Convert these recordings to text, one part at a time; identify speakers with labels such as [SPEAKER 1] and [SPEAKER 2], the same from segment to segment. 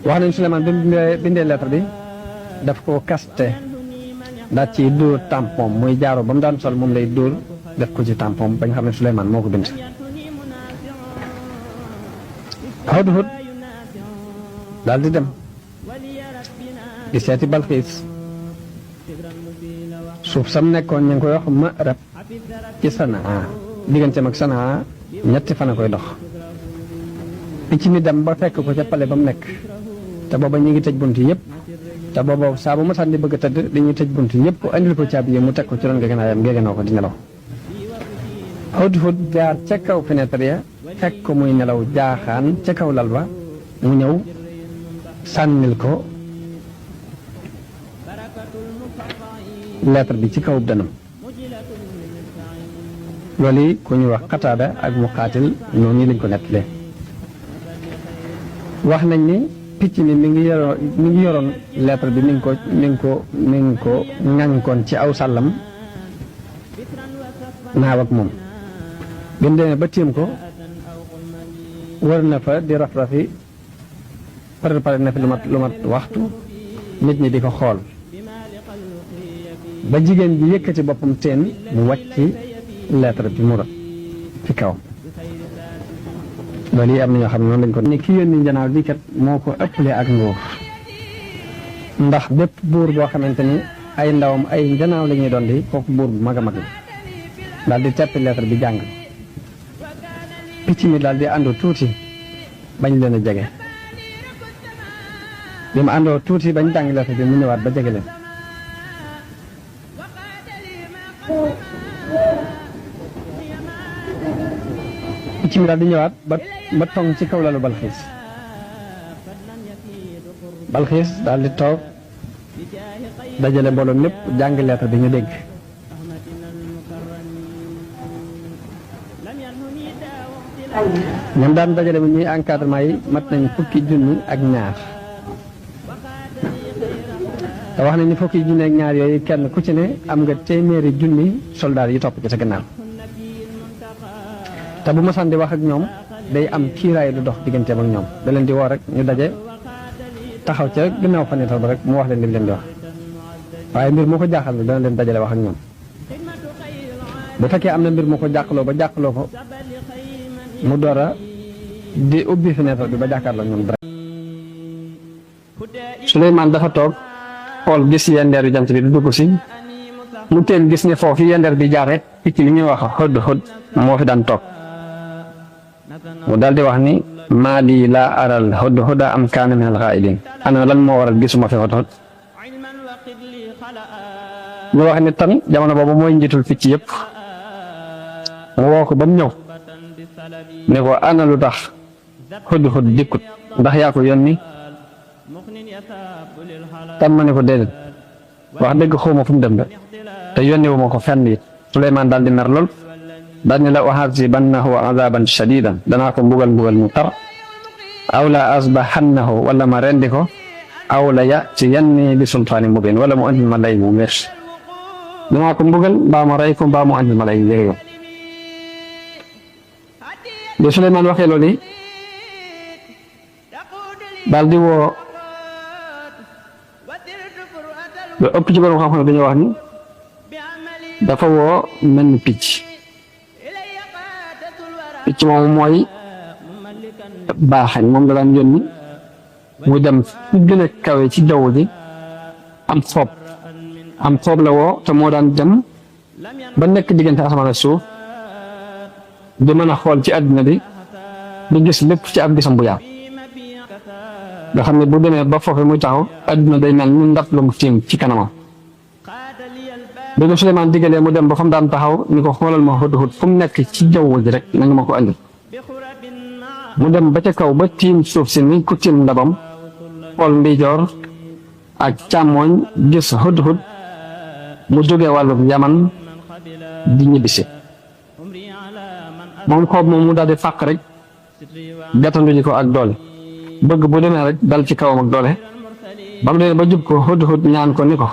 [SPEAKER 1] wax nañ Suleymaan bi mu bindee lettre bi daf ko kaste daal ci dóor tampon muy jaaro ba mu daan sol moom lay dóor def ko ci tampon bañ xam ne Suleymaan moo ko bind. Hudhud daal di dem di seeti Balxiis suuf sam nekkoon ñu ngi koy wax Ma'rab ci Sanaa digganteem ak Sanaa ñetti fan a koy dox. picc mi dem ba fekk ko ca pale ba mu nekk te booba ñu ngi tëj bunt yëpp te booba saa bu ma sànni bëgg a tëdd dañuy tëj bunt yëpp andil ko caabi yi mu teg ko ci ron ngeganaayam ngegenoo ko di nelaw. Hudhud jaar ca kaw fenêtre ya fekk ko muy nelaw jaaxaan ca kaw lal ba mu ñëw sànnil ko lettre bi ci kaw dënam. loolu yi ku ñuy wax Qataada ak Muqaatil noonu lañ ko nettalee. wax nañ ni picc mi mi ngi yoroon lettre bi mi ngi ko ŋànkoon ci aw sàllam naaw ak moom. bi mu demee ba tiim ko wër na fa di raf-rafi pare na fi lu mat waxtu nit ñi di ko xool ba jigéen bi yëkkati boppam teen mu wàcc lettre bi mu rot fi kaw. loolu yi am na ñoo xam ne noonu lañ ko ni ki yónni njanaaw bi kat moo ko ëppale ak nguur ndax bépp buur boo xamante ni ay ndawam ay njanaaw la ñuy doon di kooku buur bu mag a mag la daal di teppi lettre bi jàng picc mi daal di àndoo tuuti bañ leen a jege bi mu àndoo tuuti bañ jàng lettre bi mu ñëwaat ba jege leen picc mi daal di ñëwaat ba tong ci kaw lalu Balxiis daal di toog dajale mbooloo mépp jàng lettre bi ñu dégg ñoom daan dajale bi ñuy encadrement yi mat nañ fukki junni ak ñaar te wax nañ ni fukki junni ak ñaar yooyu kenn ku ci ne am nga téeméeri junni soldaar yi topp ci sa gannaaw te bu ma sànni wax ak ñoom day am kiiraay lu dox digganteem ak ñoom da leen di woo rek ñu daje taxaw ca gannaaw fenêtre ba rek mu wax leen li leen di wax waaye mbir moo ko jaaxal dana leen dajale wax ak ñoom bu fekkee am na mbir moo ko jàqaloo ko mu door a di ubbi fenêtre bi ba jàkkaarloo ñoom dara. Suleymaan dafa toog xool gis yendeer yu jant bi du dugg si mu teen gis ne foofu yendeer bi jaar rek picc li ñuy wax Hudhud moo fi daan toog mu daal di wax ni maa lii laa aral Hudhuda am kaana min al-ghaa'iliin ana lan moo waral gisuma fi Hudhud mu wax ni tan jamono boobu mooy njiitul picc yëpp mu woo ko ba mu ñëw ne ko ana lu tax Hudhud dikkut ndax yaa ko yónni tam ma ne ko déedéet wax dëgg xawma fu mu dem de te yónni wu ma ko fenn it. Suleymaan daal di mer lool daal ne la u'azibannahu azaban shadidan danaa ko mbugal mu tar aw la asbahannahu wala ma rendi ko aw la ya'tiyanni bi sultaani mubin wala mu andil ma lay mu wees danaa ko mbugal mbaa ma rey ko mbaa mu andil ma lay léegi bi Suleymaan waxee loolu daal di woo lu ëpp ci borom xam-xam dañoo wax ni dafa woo mel ni picc moomu mooy baaxañ moom la daan yónni mu dem fu gën a kawe ci jaww ji am xoob la woo te moo daan dem ba nekk diggante asamaan ak suuf di mën a xool ci àddina bi di gis lépp ci ab gisam bu yaatu nga xam ne bu demee ba foofu muy taxaw àddina day mel ni ndab lu mu tiim ci kanamam bi ko Suleymaan diggalee mu dem ba fa mu daan taxaw ni ko xoolal ma Hudhud fu mu nekk ci jaww ji rek na nga ma ko andil mu dem ba ca kaw ba tiim suuf si ni ku tiim ndabam xool ndijoor ak càmmooñ gis Hudhud mu jógee wàllu Yaman di ñibbisi moom xoob moom mu daal di fàq rek gàttandu ji ko ak doole bëgg bu demee rek dal ci kawam ak doole ba mu demee ba jub ko Hudhud ñaan ko ni ko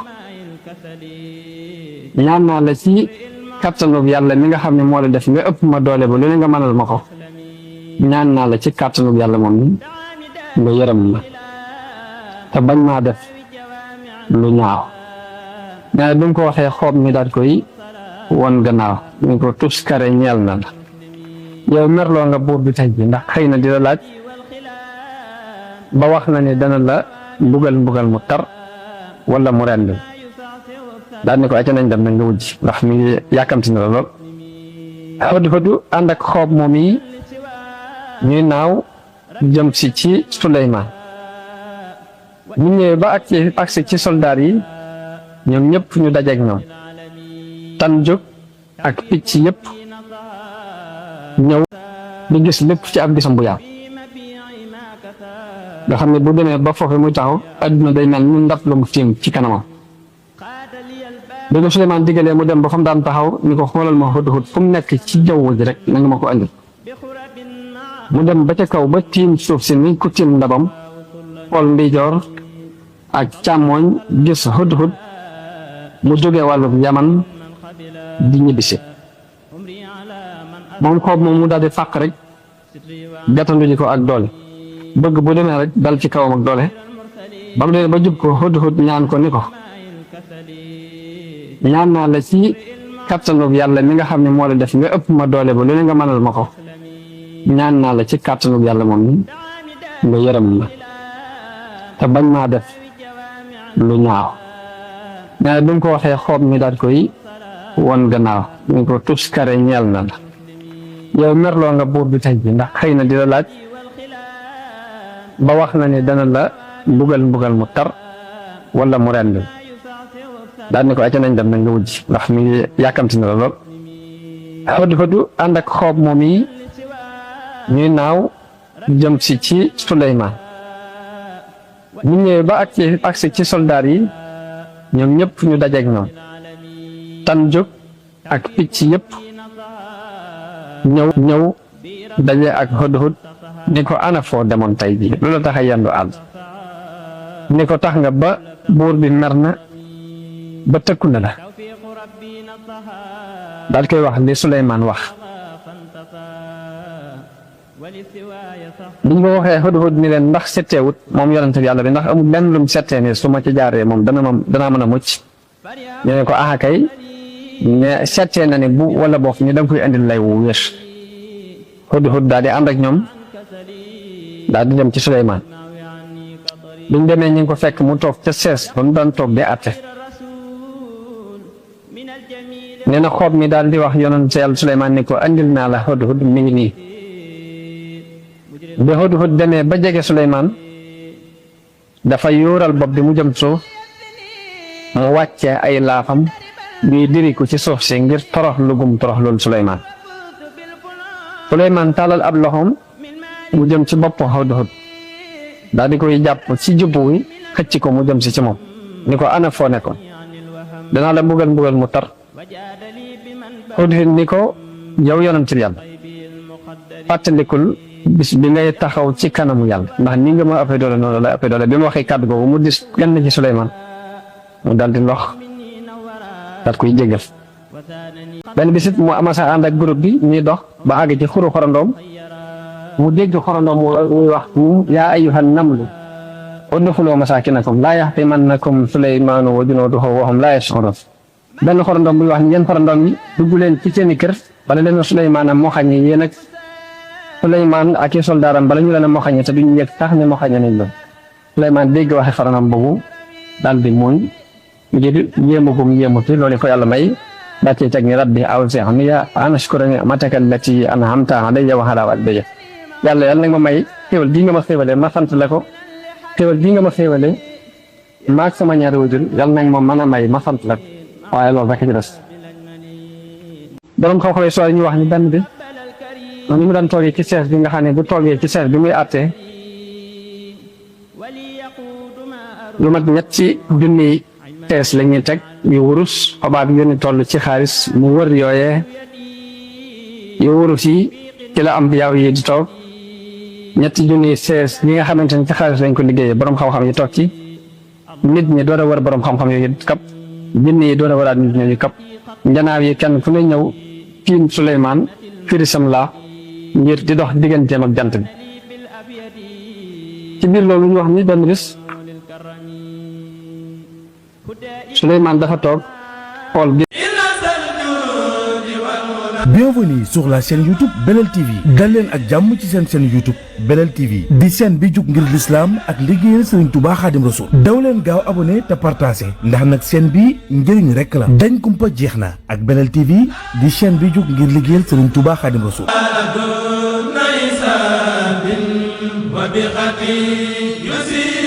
[SPEAKER 1] ñaan naa la ci kàttanu yàlla mi nga xam ne moo la def nga ëpp ma doole ba lu ne nga mënal ma ko ñaan naa la ci kàttanu yàlla moom nga yërëm ma te bañ maa def lu ñaaw nee na bi mu ko waxee xoob mi daal koy won gannaaw ñu ko tuskare ñeel na la yow merloo nga buur bi tey bi ndax xëy na di la laaj ba wax na ne dana la mbugal mu tar wala mu rend daal ni ko acca nañ dem nag nga wujj ndax mi yàkkamti na la lool Hudhud ànd ak xoob moom yi ñuy naaw jëm si ci Suleymaan ñu ñëwee ba agsi ci soldaar yi ñoom ñëpp ñu dajeek ñoom tan jóg ak picc yëpp ñëw di gis lépp ci ab gisam bu yàgg nga xam ne bu demee ba foofu muy taxaw adduna day mel ni ndab lu mu tiim ci kanamam bi ko Suleymaan diggalee mu dem ba fa mu daan taxaw ni ko xoolal ma Hudhud fu mu nekk ci jaww ji rek na nga ma ko andil mu dem ba ca kaw ba tiim suuf si ni ku tiim ndabam xool ndijoor ak càmmooñ gis Hudhud mu jógee wàllu Yaman di ñibbisi moom xoob moom mu daal di fàq rek gàttandu ji ko ak doole bëgg bu demee rek dal ci kawam ak doole ba mu demee ba jub ko Hudhud ñaan ko ni ko ñaan naa la ci kàttanug yàlla mi nga xam ne moo la def nga ëpp ma doole ba lu ne nga mënal ma ko ñaan naa la ci kàttanug yàlla moom nga yërëm ma te bañ maa def lu ñaaw nee na bi mu ko waxee xoob mi daal koy won gannaaw ñu ko tuskare ñeel na la yow merloo nga buur bi tey bi ndax xëy na di la laaj ba wax na ne dana la mbugal mu tar wala mu rend daal ni ko acca nañ dem nag nga wujj ndax mi yàkkamti na la lool Hudhud ànd ak xoob moom yi ñuy naaw jëm si ci Suleymaan ñu ñëwee ba agsi ci soldaar yi ñoom ñëpp ñu dajeek ñoom tan jóg ak picc yëpp ñëw daje ak Hudhud ni ko ana foo demoon tey ji lu la tax a yendu àll ni ko tax nga ba buur bi mer na ba tëkku na la daal koy wax li Suleymaan wax biñ ko waxee Hudhud ni leen ndax setteewut moom yonente bi yàlla bi ndax amul lenn lum settee ne su ma ci jaaree moom danaa mën a mucc ñu ne ko aha kay ne settee na ne bu wala boog ñu da nga koy indil lay wu wér Hudhud daal di ànd ak ñoom daal di dem ci Suleymaan biñ demee ñu ngi ko fekk mu toog ca sees ba mu daan toog di àtte nee na xoob mi daal di wax yonent yàlla Suleymaan ni ko andil naa la Hudhud mi ngi nii bi Hudhud demee ba jege Suleymaan dafa yóoral bopp bi mu jëm suuf mu wàccee ay laafam ñuy diri ko ci suuf si ngir torox lugum torox loolu Suleymaan tàllal ab loxoom mu jëm ci bopp Hudhud daal di koy jàpp ci jubbu wi xëcc ko mu jëm si ci moom ni ko ana foo nekkoon danaa la mbugal mu tar Hudhud ni ko yow yonent yàlla fàttalikul bis bi ngay taxaw ci kanamu yàlla ndax ni nga ma ëppee doole noonu la ëppee doole bi ma waxee kàddu googu mu dis gann ci Suleymaan mu daal di lox daal koy jégal benn bisit mu amasa ànd ak groupe bi ñuy dox ba àgg ci xuru xorandoom mu dégg xorandoom muy wax yaa ayyuhan namlu udxuluu masaakinakum laa yaxtimannakum Suleymaanu wa junuuduhu wa hum laa yash'uruun benn xorandoom muy wax ni yéen xorandoom yi dugg leen ci seeni kër bala leen Suleymaan am moxañe yéen ak Suleymaan ak i soldaaram bala ñu leen a moxañe te duñu yëg tax ne moxañe nañ loon Suleymaan dégg waxe xorandoom boobu daal di muuñ ngir yéemu ci loolu ko yàlla may daa cee teg ni rabbi awzi'ni an ashkura ni'mataka allati an'amta alayya wa ala walidayya yàlla nag ma may xéwal bii nga ma xéwalee ma sant la ko xéwal bii nga ma xéwalee maag sama ñaari waajur yàlla nag ma mën a may ma sant la ko waaye loolu rek ci des borom xam-xam yi soo ñu wax ni benn bi ni mu daan toogee ci sees bi nga xam ne bu toogee ci sees bi muy àttee lu mat ñetti junni tees la ñuy teg yu wurus xobaab yu ni toll ci xaalis mu wër yooyee yu wurus yi ci la am yaaw yi di toog ñetti junni sees yi nga xamante ne ci xaalis lañ ko liggéeyee borom xam-xam yi toog ci nit ñi door a wër borom xam-xam yooyu kap jinne yi door a waraat nit ñooñu kap njanaaw yi kenn ku ne ñëw tiim Suleymaan firisam la ngir di dox digganteem ak jant bi ci biir loolu ñu wax ni benn bis Souleymane dafa toog xool.
[SPEAKER 2] Bienvenue sur la chaîne YouTube Belel TV dal leen ak jàmm ci seen chaîne YouTube Belel TV di chaîne bi jug ngir l'islam ak liggéeyal Serigne Touba Khadim Rassoul daw leen gaaw abonné te partagé ndax nag chaîne bi njëriñ rek la dañ kumpa jeex na ak Belel TV di chaîne bi jug ngir liggéeyal Serigne Touba Khadim Rassoul.
[SPEAKER 3] wa bi